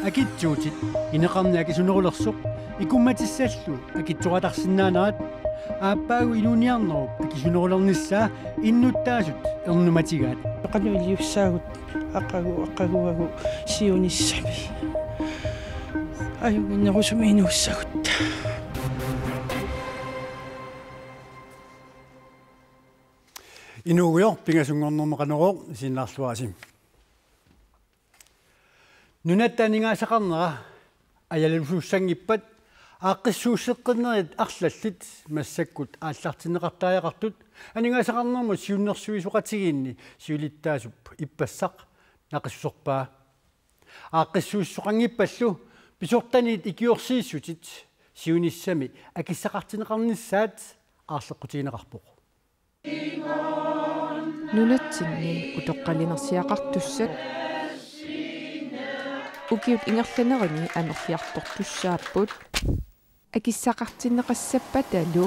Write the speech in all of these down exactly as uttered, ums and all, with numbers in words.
Akitsuutit ineqarneq akisunerulersoq ikummatissallu akitsoqatarsinnaanerat aappaagu inuuniarnerup akisunerulernissaa innuttaasut ernumatigaat. Qanoq iliussaagut aqagu aqaguagu siunissami. Ajunnginnerusumik inuussagut. Inuugujoq pingasunngornerma Qanorooq isiginnaarluarisi. Nunatta aningaasaqarnera ajalusuussanngippat aaqqissuusseqqinnerit arlallit massakkut aallartinneqartariaqartut aningaasaqarnermut siunnersuisoqatigiinni siulittaasup ippassaq naqissuserpaa. Aaqqissuussoqanngippallu pisortaniit ikiorsiissutit siunissami akissaqartinneqarnissaat aarleqqutigineqarpoq. Nunatsinni utoqqalinersiaqartussat ukiut ingerlanerini amerliartortussaapput. Akissaqartinneqassappatalu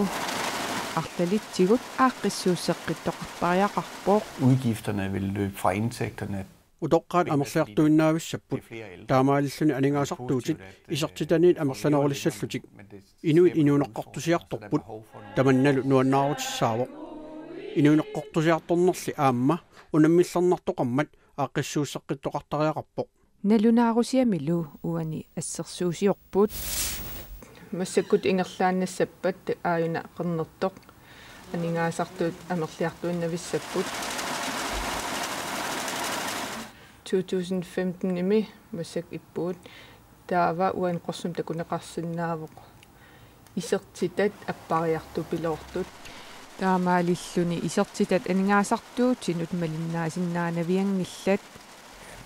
arlalitsigut aaqqissuusseqqittoqartariaqarpoq. Udgifterne vil løbe fra indtægterne. Utoqqaat amerliartuinnavissapput. Taamaalilluni aningaasartuutit isertitaniit amerlanerulissallutik. Inuit inuuneqqortusiartorput. Tamannalu nuannaarutissaavoq. Inuuneqqortusiartornerli aamma unammillernartoqarmat aaqqissuusseqqittoqartariaqarpoq. Nalunaarusiamilu uani assersuusiorput. Massakkut ingerlaannassappat aajuna qernertoq. Aningaasartuut amerliartuinnavissapput. To tusind femten-imi massakkut ippugut. Taava uani qorsumik takuneqarsinnaavoq isertitat appariartupiloortut. Taamaalilluni isertitat aningaasartuutinut malinnaasinnaanavianngillat.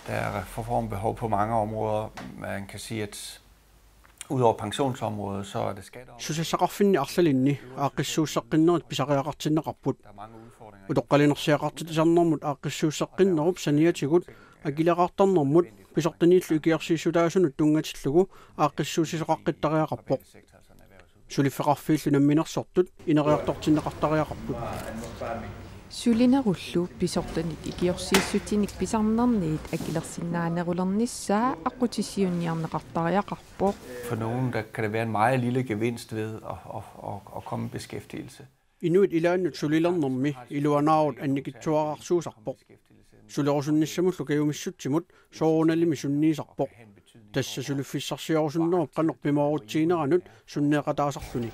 Der er reformbehov på mange områder. Man kan sige, at udover pensionsområdet, så er det skatteområdet. Susassaqarfinni arlalinni aaqqissuusseqqinnerit pisariaqartinneqarput. Utoqqalinersiaqartitasarnermut aaqqissuusseqqinnerup saniatigut akileraartarnermut pisortaniillu ikiorsiissutaasunut tunngatillugu aaqqissuussisoqaqqittariaqarpoq. Suliffeqarfiillu namminersortut ineriartortinneqartariaqarput. Sulinerullu pisortanit ikiorsiissutinik pisarnerniit akilersinnaanerulernissaa aqqutissiuunniarneqartariaqarpoq. For nogen, der kan det være en meget lille gevinst ved at, at, at, at komme i beskæftigelse. Inuit ilaannut sulilernermi iluanaarut annikitsuararsuusarpoq. Sulerusunnissamullu kajumissutsimut soorunalimi sunniisarpoq. Tassa suliffissarsiorusunnerup qanoq pimoorutsigineranut sunneeqataasarluni.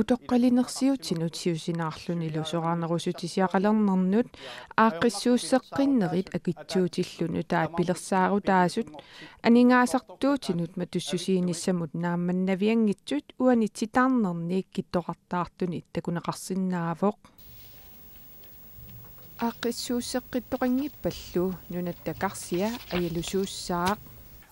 Utoqqalinersiutinut siusinaarlunilu soraarnerussutisiaqalernernut aaqqissuusseqqinnerit akitsuutillu nutaat pilersaarutaasut aningaasartuutinut matussusiinissamut naammannavianngitsut uani titarnerni kittorartaartuni takuneqarsinnaavoq. Aaqqissuusseqqittoqanngippallu nunatta karsia ajalusuussaaq.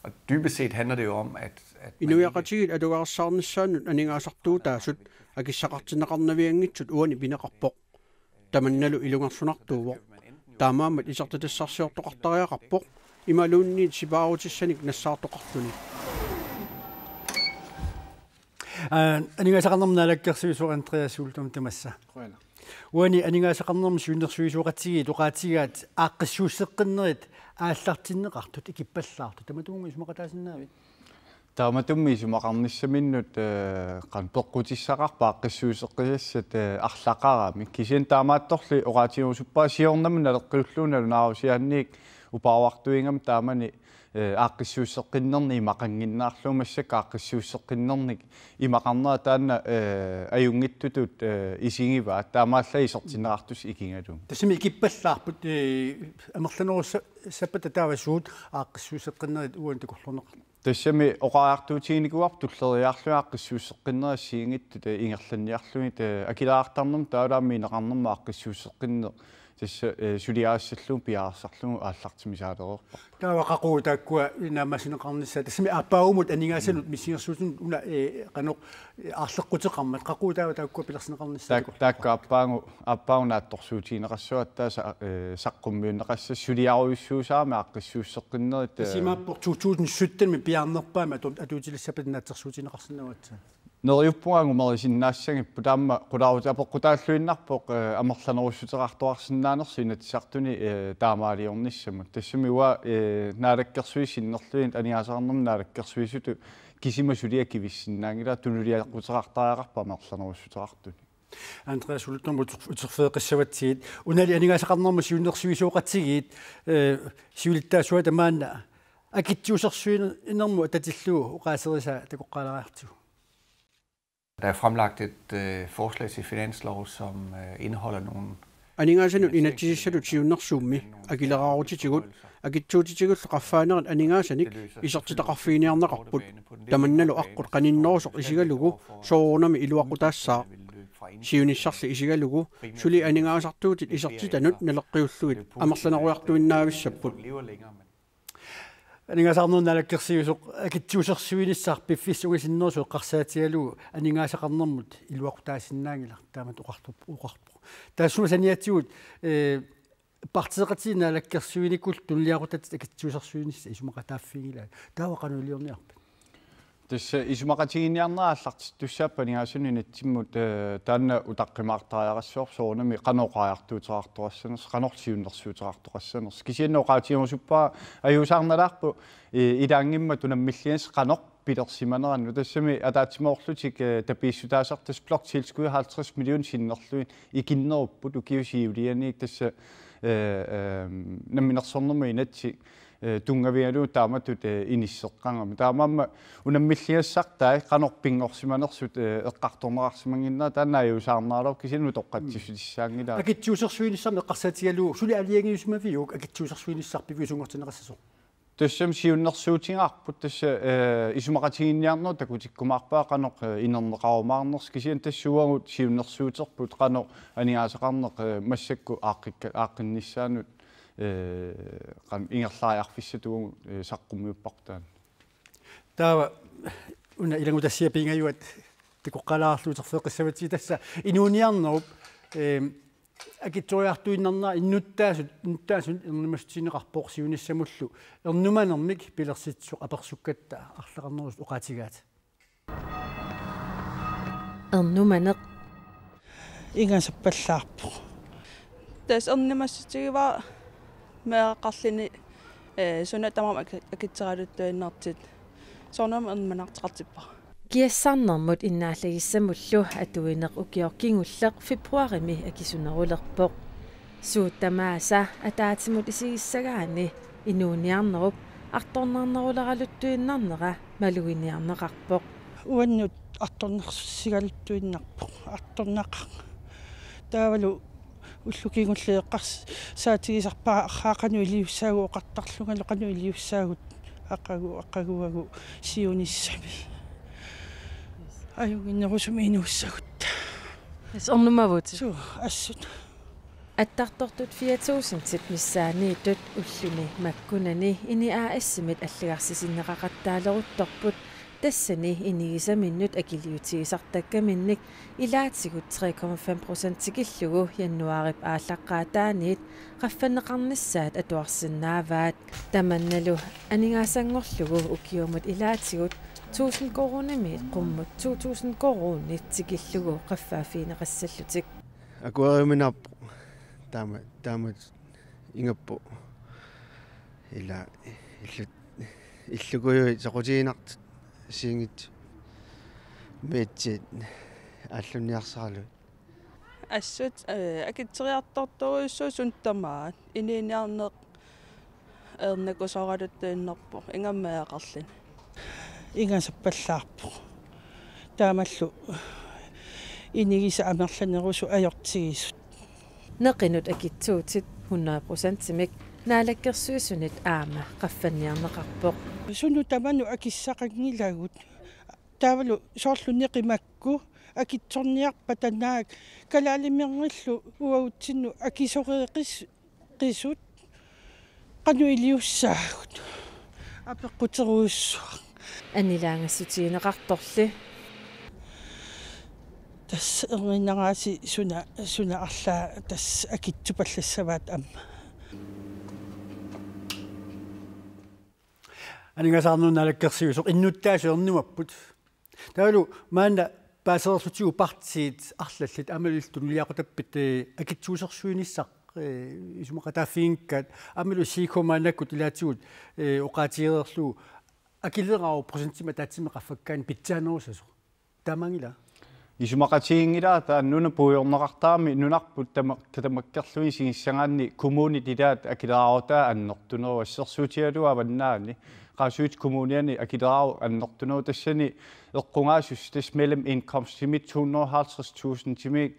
Og dybest set handler det jo om, at, at man ikke Inuiaqatigiit atugarissaarnissaannut aningaasartuutaasut akissaqartinneqarnavianngitsut uani pineqarpoq. Tamannalu ilungersunartuuvoq. Taamaammat isertitassarsiortoqartariaqarpoq. Imaluunniit sipaarutissanik nassaartoqarluni. Aa, aningaasaqarnermut naalakkersuisoq Andreas Uldum tamassa. Qujanaq. Uani aningaasaqarnermut siunnersuisoqatigiit oqaatigaat aaqqissuusseqqinnerit aallartinneqartut ikippallaartut. Tamatumunnga isumaqataasinnaavit? Taamatummi isumaqarnissaminnut, eh, qanoq peqqutissaqarpat aaqqissuusseqqisassat, eh, arlaqarami. Kisianni taamaattorli oqaatigerusuppara siornami naleqqiullugu nalunaarusiaanniit uparuartuigami taamani, eh, aaqqissuusseqqinnernik imaqannginnaarlugu massakkut aaqqissuusseqqinnernik imaqarnera taanna, eh, ajunngitsutut, eh, isigivaa taamaallaat isertinneqartussat ikigalugu. Tassami ikippallaarput, eh, amerlanerussappata taava suut aaqqissuusseqqinnerit uani takorloorneqartut. Tassami oqariartuutiginikuuarput tulleriiaarlugit aaqqissuusseqqinnerit assigiinngitsut, eh, ingerlanniarlugit, eh, akileraartarnermut taavalu aamma ineqarnermut aaqqissuusseqqinneq tassa, eh, suliarissallugu piareersarlugu aallartimisaareerparput. Taava qaqugu taakkua naammassineqarnissaat, tassami aappaagumut aningaasanut misigersuutinut una, eh, qanoq, eh, aarleqquteqarmat, qaqugu taava taakkua pilersinneqarnissaat? Taak-, taakku aappaagu, aappaagu naatsorsuutigineqassavaat taava sa-, eh, saqqummiunneqassasoq suliarujussuusarami aaqqissuusseqqinnerit, eh, Tassa imaappoq to tusind sytten-imi piaarnerpaamik atu-, atuutilissappata naatsorsuutigineqarsinnaagatsigu. Neriuppunga angumerisinnaassagipput, taama qularuti apeqqutaalluinnarpoq, eh, amerlanerussuteqartoqarsinnaanersoq Inatsisartuni, eh, taamaaliornissamut. Tassami uanga, eh, Naalakkersuisut sinnerlugit aningaasaqarnermut naalakkersuisutut kisima suliaq akivissinnaanngilaq, tunuliaquteqartariaqarpoq amerlanerussuteqartuni. Andreas Hultner, uter-, uterfigeqqissavatsigit. Unali aningaasaqarnermut siunnersuisooqatigiit, eh, siulittaasuata maanna akitsuusersuinermut atatillugu oqaaserisaa takoqqaalaariartigu. Der er fremlagt et øh, forslag til finanslov, som øh, indeholder nogle... Aningaasanut inatsisissatut siunnersuummi akileraarutitigut akitsuutitigullu qaffaanerit aningaasanik isertitaqarfiginiarneqarput. Tamannalu aqqut qaninnerusoq isigalugu soorunami iluaqutaassaaq. Siunissarli isigalugu suli aningaasartuutit isertitanut naleqqiullugit amerlanerujartuinnaavissapput. Aningaasaqarnermut naalakkersuisoq akitsuusersuinissaq piffissap ungasinnerusoq eqqarsaatigalugu aningaasaqarnermut iluaqutaasinnaanngilaq, taamatut oqartup-, oqarpoq. Taassuma saniatigut, eh, partiiqatigiit naalakkersuinikullu tunuliaqutatit akitsuusersuinissaq isumaqataaffigilaat. Taava qanoq iliorniarpat? Tassa isumaqatigiinniarnerat aallartittussaapput aningaasanut inatsimmut, eh, taanna utaqqimaartariaqassaaq soorunami qanoq oqariartuuteqartoqassanersoq, qanoq siunnersuuteqartoqassanersoq. Kisianni oqaatigerusuppara ajuusaarnalaarpoq, eh, ilaanngimmat unammilligassaq qanoq pilersimanerannut. Tassami ataatsimoorlutik, eh, tapiissutaasartut bloktilskud halvtreds millioner sinnerlugit ikinnerupput ukiup siuliani, tassa, eh, eh, namminersornermut inatsit eh, tunngavigalugu taamatut, eh, inisseqqagami. Taamaammat unammilligassartai qanoq pinngorsimanersut, eh, eqqartorneqarsimannginnera taanna ajuusaarneraluarpoq, kisianni utoqqatsissutissaanngilaa. Akitsuusersuinissarmik eqqarsaatigalugu suli aalajangiussimaviuk akitsuusersuinissaq piviusunngortinneqassasoq? Tassami siunnersuutigaarput, tassa, eh, isumaqatigiinniarnerup takutikkumaarpaa qanoq, eh, inerneqarumaarnersoq, kisianni tassa uagut siunnersuuterput qanoq aningaasaqarneq, eh, massakkut aaqqikka-, aaqqinnissaanut eh, qan-, ingerlariarfissatut uagut, eh, saqqummiupparput taanna. Taava una ilanngutassiaq pingajuat takoqqaalaarlugu uterfigeqqissavatsigit, tassa inuuniarnerup, eh, akitsoriartuinnarnera innuttaasut, innuttaasut ernumassutigineqarpoq siunissamullu ernumanermik pilersitsisoq apersukkatta arlaqarnerusut oqaatigaat. Ernumaneq. Ingasappallaarpoq. Tassa ernumassutigivara meeraqarluni, eh, suna tamarmi ak-, akitsoriartuinnartut. Soorunami ernumanartoqartippara. Kiassarnermut innaallagissamullu atuineq ukioq kingulleq februarimi akisunerulerpoq. Suut tamaasa ataatsimut isigissagaanni inuuniarnerup artornarneruleraluttuinnarnera maluginiarneqarpoq. Uannut artornarsigaluttuinnarpoq, artornaqaaq. Taavalu ullut kingulliit eqqars-, saatigisarpara arraa qanoq iliussaagut oqartarlungalu qanoq iliussaagut aqagu, aqaguagu siunissami. Ajunnginnerusumik inuussagutta. Tassa ernumavutit? Suu, assut. Attartortut fire tusindit missaanniittut ulluni makkunani INI A/S-imit allagarsisinneqaqattaaleruttorput, tassani inigisaminnut akiliutigisartakkaminnik ilaatigut tre komma fem procent tikillugu januaarip aallaqqaataaniit qaffanneqarnissaat atuarsinnaavaat. Tamannalu aningaasanngorlugu ukiumut ilaatigut tusind koruunimiit qummut to tusind koruunit tikillugu qaffaaffigineqassallutik. Akueriuminaappoq. Taama, taama ingappoq. Ila illu-, illukujuit soqutiginartut assigiinngitsut miatsiit aallunniarsaralugit. Assut, eh, akitsoriartortorujussuuvoq suna tamaat. Inuuniarneq ernakusooraluttuinnarpoq, ingammik meeraqarluni. Ingasappallaarpoq. Taamallu inigisat amerlanerusut ajortigisut. Neqinut akitsuutit hundrede procentimik Naalakkersuisunit aamma qaffanniarneqarpoq. Suna tamanut akissaqanngilagut. Taavalu soorlu neqi makku akitsorniarpata naak kalaalimerngillu uagutsinnut akisoreeqis-, qisut qanoq iliussaagut. Apeqquterujussuaq. Annilaangassutigineqartorli. Tassa erniinnaraasi suna, suna arlaat tassa akitsupallassavaat aamma. Aningaasaqarnermut naalakkersuisoq innuttaasut ernumapput. Taavalu maanna paasereerlutigu partiit arlallit aammalu illit tunuliaqutappit, eh, akitsuusersuinissaq, eh, isumaqataaffiginngikkaat aammalu C K maannakkut ilaatigut, eh, oqaatigereerlugu akileraavoq procentimik ataatsimik qaffakkaanni pitsaanerusasoq. Taamaanngilaa? Isumaqatiginngilara taanna nunap puigorneqartarami nunarput tama-, tamakkerluni sinissagaanni kommunit ilaat akileraarutaat annertuneruvoq assersuutigalugu avannaani. Qaasuitsup Kommuniani akileraavoq annertuneruvoq tassani eqqugaasussaat tassa mellemindkomstimit to hundrede og halvtreds tusindimit,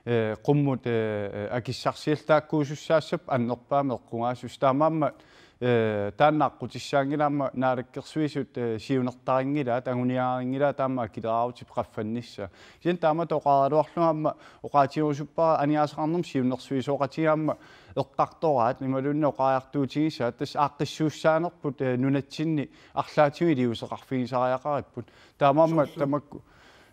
eh, qummut, eh, akissarsialluta taakkuusussaassappat annerpaamik eqqugaasussaat. Taamaammat, eh, taanna aqqutissaanngilaq aamma Naalakkersuisut, eh, siunertarinngilaat, anguniagarinngilaat taama akileraarutip qaffannissaa. Kisianni taamatut oqaraluarlunga aamma oqaatigerusuppara aningaasaqarnermut siunnersuisoqatigiit aamma eqqartoraat imaluunniit oqariartuutigisaat tassa aaqqissuussaanerput, eh, nunatsinni arlaatigut iliuuseqarfigisariaqaripput. Taamaammat soorlu tamakku,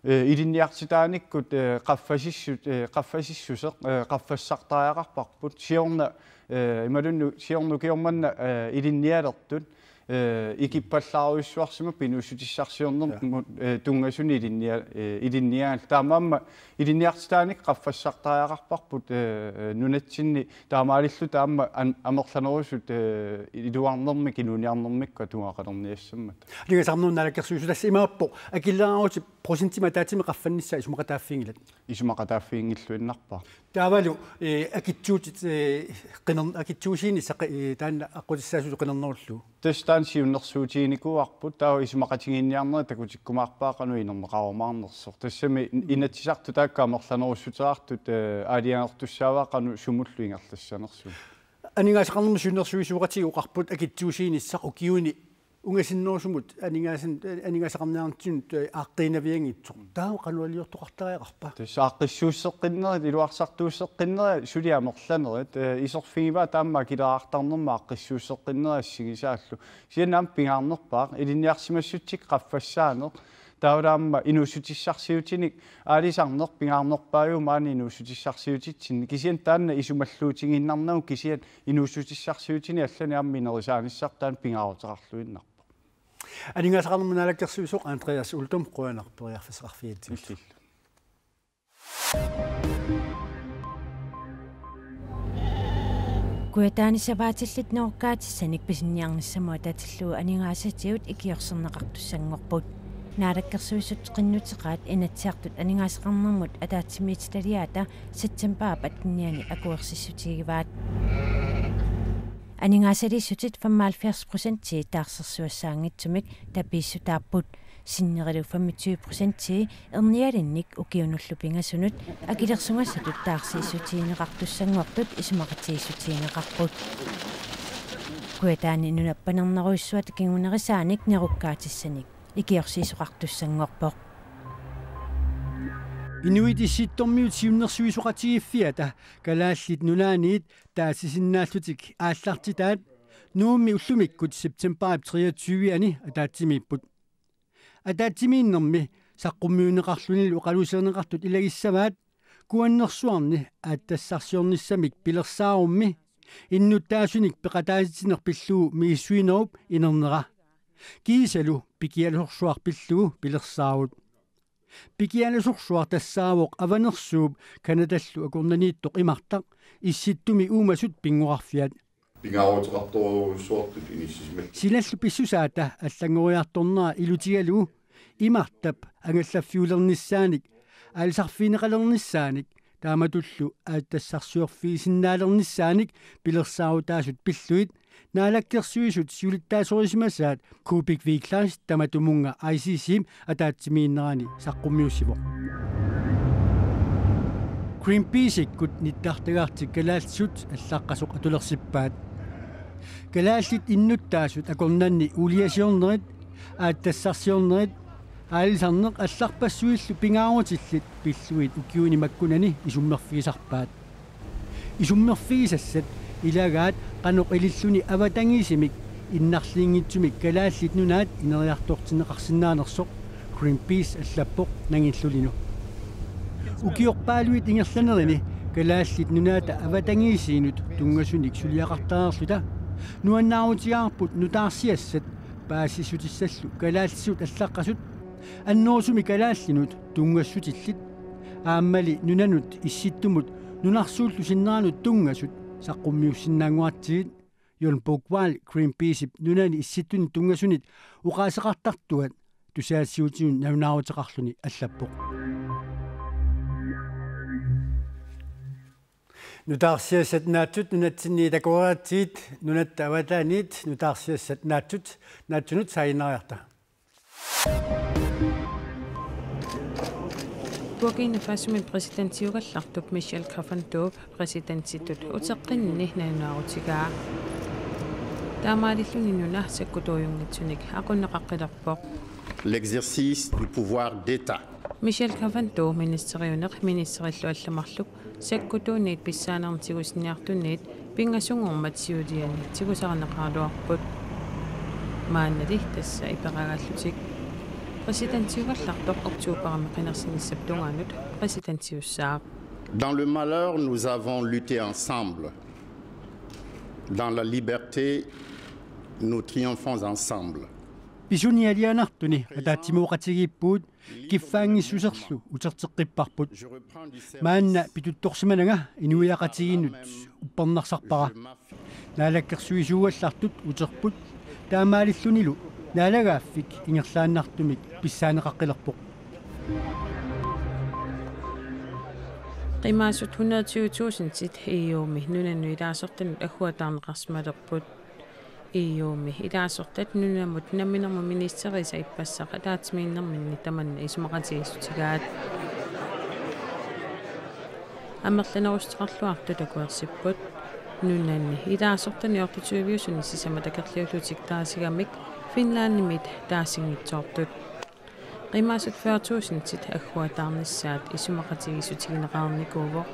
eh, ilinniartitaanikkut, eh, qaffasissut, eh, qaffasissuseq, eh, qaffassartariaqarparput. Siorna, eh, imaluunniit siorna ukioq manna, eh, ilinnialertut, eh, ikippallaarujussuarsimapput inuussutissarsiornermut, ja, eh, tunngasunik ilinnia-, eh, ilinniagallit. Taamaammat ilinniartitaanikkut qaffassartariaqarparput, eh, eh, nunatsinni taamaalilluta aamma an-, amerlanerusut, eh, iluarnermik inuuniarnermikkut atugaqalerniassammata. Aningaasaqarnermut naalakkersuisoq tassa imaappoq akileraarutip procentimik ataatsimik qaffannissaa isumaqataaffiginngilat? Isumaqataaffiginngilluinnarpara. Taavalu, eh, akitsuutit, eh, qiner-, akitsuusiinissaq, eh, taanna aqqutissaasullu qinernerullugu? Tassa taanna siunnersuutiginikuuarput, taava isumaqatigiinniarnerit takutikkumaarpaat qanoq inerneqarumaarnersoq. Tassami inatsisartut taakku amerlanerussuteqartut, eh, aalajangertussaavaat qanoq sumullu ingerlassanersut. Aningaasaqarnermut siunnersuisoqatigiit oqarput akitsuusiinissaq ukiuni ungasinnerusumut aningaasan-, aningaasaqarniarnertigut, eh, aaqqiinavianngitsoq. Taava qanoq iliortoqartariaqarpa? Tassa aaqqissuusseqqinnerit, iluarsartuusseqqinnerit suli amerlanerit, eh, iserfigivaat taama akileraartarnermut aaqqissuusseqqinnerit assigisaallu. Kisianni aamma pingaarnerpaaq ilinniarsimassutsikkut qaffassaaneq. Taavalu aamma inuussutissarsiutinik aalisarneq pingaarnerpaajuvoq maani inuussutissarsiutitsinni. Kisianni taanna isumalluutigiinnarnagu kisianni inuussutissarsiutini allani aamma inerisaanissarput taanna pingaaruteqarluinnarpoq. Aningaasaqarnermut naalakkersuisoq Andreas Uldum, qujanaq periarfissaqarfigigatsigut. Illillu. Kujataani savaatillit nerukkaatissanik pisiniarnissamut atatillugu aningaasatigut ikiorserneqartussanngorput. Naalakkersuisut qinnuteqaat Inatsisartut aningaasaqarnermut ataatsimiititaliaata septembarip attenianni akuersissutigivaat. Aningaasaliissutit femoghalvfjerds procentii taarsersuissaanngitsumik tapiissutaapput. Sinnerilu femogtyve procentii ernialinnik ukiunullu pingasunut akilersugassatut taarsiissutigineqartussanngortut isumaqatigiissutigineqarput. Kujataani nunap panernerujussuata kingunerisaanik nerukkaatissanik ikiorsiisoqartussanngorpoq. Inuit Issittormiut siunnersuisoqatigiiffiata Kalaallit Nunaanniit taasisinnaallutik aallartitaat Nuummi ullumikkut septembarip treogtyve-ani ataatsimiipput. Ataatsimiinnermi saqqummiunneqarlunilu oqaluuserineqartut ilagissavaat Kuannersuarni aatsitassarsiornissamik pilersaarummi innuttaasunik peqataatitsineq pillugu misissuinerup inernera. Kiisalu Pikialasorsuaq pillugu pilersaarut. Pikialasorsuaq tassaavoq Avanersuup Canadallu akornanniittoq imartaq Issittumi uumasut pinngorarfiat. Pingaaruteqartorujussuartut inissisimallutik. Silallu pissusaata allanngoriartornera ilutigalugu imartap angallaffiulernissaanik, aalisarfigineqalernissaanik, taamatullu aatsitassarsiorfigisinnaalernissaanik pilersaarutaasut pillugit Naalakkersuisut siulittaasorisimasaat Kuupik V. Kleist tamatumunnga I C C-p ataatsimiinnerani saqqummiussivoq. Greenpeace-ikkut nittartagartik kalaallisut allaqqasoq atulersippaat. Kalaallit innuttaasut akornanni uuliasiornerit, aatsitassarsiornerit, aalisarneq allarpassuillu pingaarutillit pillugit ukiuni makkunani isummerfigisarpaat. Isummerfigisassat ilagaat qanoq ililluni avatangiisimik innarliinngitsumik Kalaallit Nunaat ineriartortinneqarsinnaanersoq, Greenpeace allappoq nangillulinu. Ukiorpaaluit ingerlanerini Kalaallit Nunaata avatangiisiinut tunngasunik suliaqartareerluta nuannaarutigaarput nutaarsiassat paasissutissallu kalaallisut allaqqasut Annerusumik kalaallinut tunngassutillit aammali nunanut issittumut nunarsuullu sinneranut tunngasut saqqummiussinnaannguatsigit. Jon Buchwald Greenpeaceip nunani issittuni tunngasunit oqaaseqartartuat tusagassiuutinut nalunaaruteqarluni allappoq. Nutaarsiassat naatsut nunatsinni takoreeratsigit, nunatta avataaniit nutaarsiassat naatsut naatsunut saaginnariarta. Burkina Fasomi præsidentiugallartup Michel Kafando præsidentitut uteqqinnini nalunaarutigaa. Taamaalilluni nuna sakkutuujunngitsunik aqunneqaqqilerpoq. L'exercice du pouvoir d'État. Michel Kafando ministeriuneq ministerillu allat marluk sakkutuuniit pissaanernik tigusinniartuniit pingasunngormat siuliani tigusarineqaraluarput. Maannali tassa iperagaallutik. Præsidentiugallartoq oktobarimi qinersinissap tungaanut præsidentiussaaq. Dans le malheur, nous avons lutté ensemble. Dans la liberté, nous triomphons ensemble. Pisuni alianartuni ataatsimooqatigiippugut, kiffaanngissuserlu uterteqqipparput. Maanna pituttorsimananga inuiaqatigiinnut uppernarsarpara. Naalakkersuisuugallartut uterput, taamaalillunilu naalagaaffik ingerlaannartumik pissaaneqaqqilerpoq. Qimaasut hundrede tyve tusindit E U-mi nunanut ilaasortanut agguataarneqarsimalerput. E U-mi ilaasortat nunamut namminermut ministerisa ippassaq ataatsimiinnerminni tamanna isumaqatigiissutigaat. Amerlanerussuteqarluartut akuersipput. Nunani ilaasortani otteogtyve-usuni sisamat akerliullutik taasigamik Finlandimit taasinngitsoortut. Qimaasut fyrre tusindit agguataarnissaat isumaqatigiissutigineqarnikuuvoq.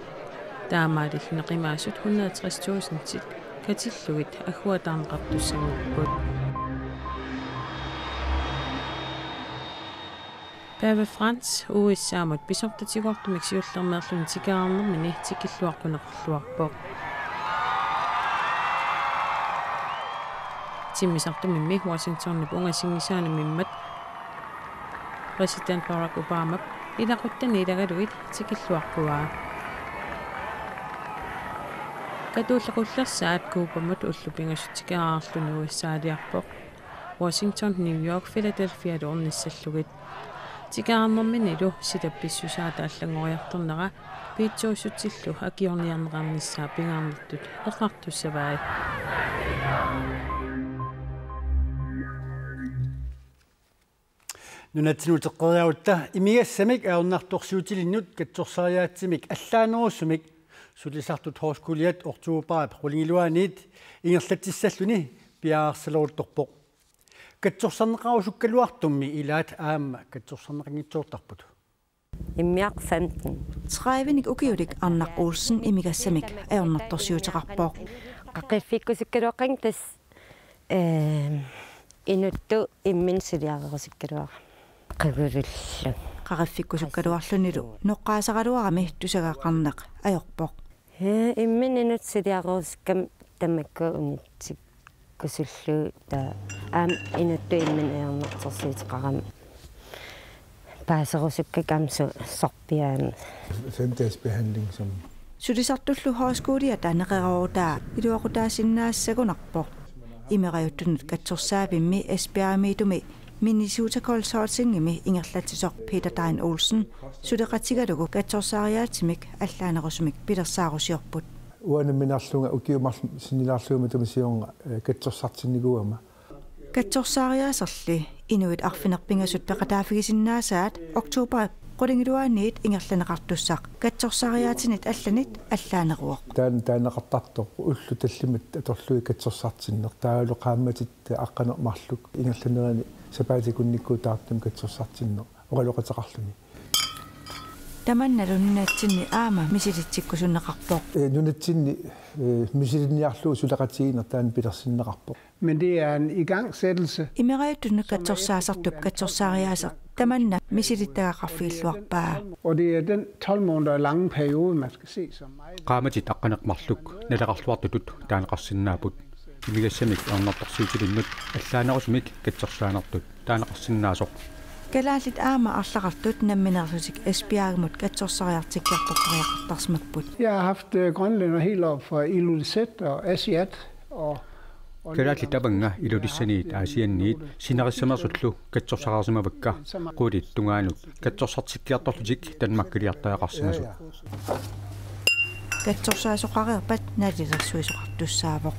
Taamaalilluni qimaasut hundrede tres tusindit katillugit agguataarneqartussanngorput. Pave Frans U S A-mut pisortatigoortumik siullermeerluni tikeraarnermini tikilluaqquneqarluarpoq. Timmisartumimmi Washingtonip ungasinngisaanimimmat præsident Barack Obamap ilaquttani ilagalugit tikilluaqquaa. Katuulleq ullersaat Cubamut ullut pingasut tikeraarluni U S A-liarpoq. Washington, New York, Philadelphialu ornissallugit. Tikeraarnerminilu silap pissusaata allanngoriartornera piitsuussutsillu akiorniarneqarnissaa pingaarnertut eqqartussavai. Nunatsinnut uteqqeriarutta imigassamik ajornartorsiutilinnut katsorsariaatsimik allaanerusumik sulisartut højskoliat oktobarip qulingiluaaniit ingerlatsissalluni piareersaleruttorpoq. Katsorsarneqarusukkaluartummi ilaat aamma katsorsarneqanngitsoortarput. Immiaq femten. Tredivenik ukiulik Arnaq Olsen imigassamik ajornartorsiuteqarpoq. Qaqiffikkusukkaluaqqanngilaq tassa, ehm, inuttut imminut suliareerusukkaluarami. Qagulullu. Qaqiffikkusukkaluarlunilu noqqaasaraluarami tusagaqarneq ajorpoq. He, imminut inuttut suliareerusukkama tamakku unitsikkusullugu taava aamma inuttut imminut ajornartorsiuteqarami. Paaserusukkakka aamma su-, sorpiaamik. Fem dages behandling, som... Sulisartullu højskoliata neqeroorutaa iluaqutaasinnaassagunarpoq. Imerajuttunut katsorsaavimmi Esbjergimiittumi Minnesota Consultingimi ingerlatsisoq Peter Dein Olsen suleqatigalugu katsorsariaatsimik allaanerusumik pilersaarusiorput. Uanga nammineerlunga ukiut marluk sinnilaarlugit matuma siorna, eh, katsorsartinnikuugama. Katsorsariaaserli inuit arfineq-pingasut peqataaffigisinnaasaat oktobarip qulingiluaaniit ingerlanneqartussaq katsorsariaatsinit allanit allaaneruvoq. Taan-, taaneqartartoq ullut tallimat atorlugit katsorsartinneq. Taavalu qaammatit aqqaneq-marluk ingerlanerini sapaatip akunnikkuutaartumik katsorsartinneq oqaloqateqarluni. Tamannalu nunatsinni aamma misilitsikkusunneqarpoq. Eh, nunatsinni, eh, misilinniarlugu suleqatigiinneq taanna pilersinneqarpoq. Men det er en igangsættelse. Imerajuttunut katsorsaasartup katsorsariaaseq tamanna misilittagaqarfigilluarpaa. Og det er den tolv måneder lange periode, man skal se som meget. Qaammatit aqqaneq-marluk naleqarluartutut taaneqarsinnaapput. Imigassamik ajornartorsiutilinnut allaanerusumik katsorsaanertut taaneqarsinnaasoq. Kalaallit aamma arlaqartut nammineerlutik Esbjergimut katsorsariartikkiartortariaqartarsimapput. Jeg har haft øh, grønlænder helt op fra Ilulissat og Aasiaat. Og Kalaallit avannga Ilulissaniit Aasianniit sinarissanersullu katsorsaqarsimavakka, qulit tungaanut katsorsartikkiartorlutik Danmarkiliartariaqarsimasut. Katsorsaasoqareerpat nalilersuisoqartussaavoq.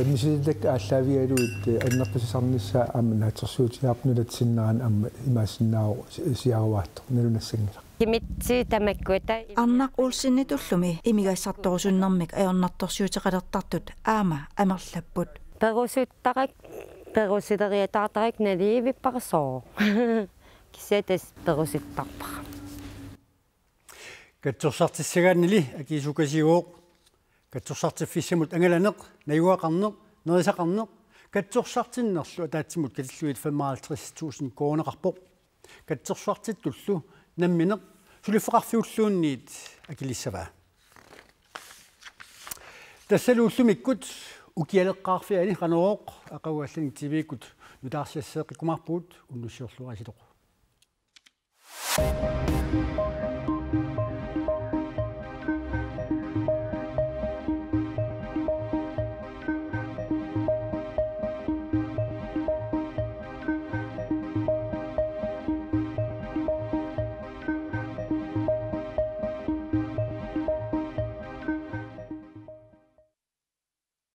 Misilitakka aallaavigalugit annertusisarnissaa aamma naatsorsuutigaarput nunatsinnerani aamma imaassinnaavoq siaruaattoq nalunassanngilaq. Kimitsi tamakkuata. Arnaq Olsenitullumi imigassartorusunnermik ajornartorsiuteqalertartut aamma amerlapput. Perusuttarak, perusileriataartarak naliivipparasoo. Kisianni tassa perusuttarpara. Katsorsartissagaannili akiisukasiuvoq. Katsorsartiffissamut angalaneq, najugaqarneq, nerisaqarneq, katsorsartinnerlu ataatsimut katillugit femoghalvtreds tusind koruuneqarpoq. Katsorsartittullu nammineq suliffeqarfiulluunniit akilissavaa. Tassalu ullumikkut ukialeqqaarfiani Qanorooq aqagu allanik T V-kkut nutaarsiasseeqqikkumaarpugut, unnussiorluaritsi.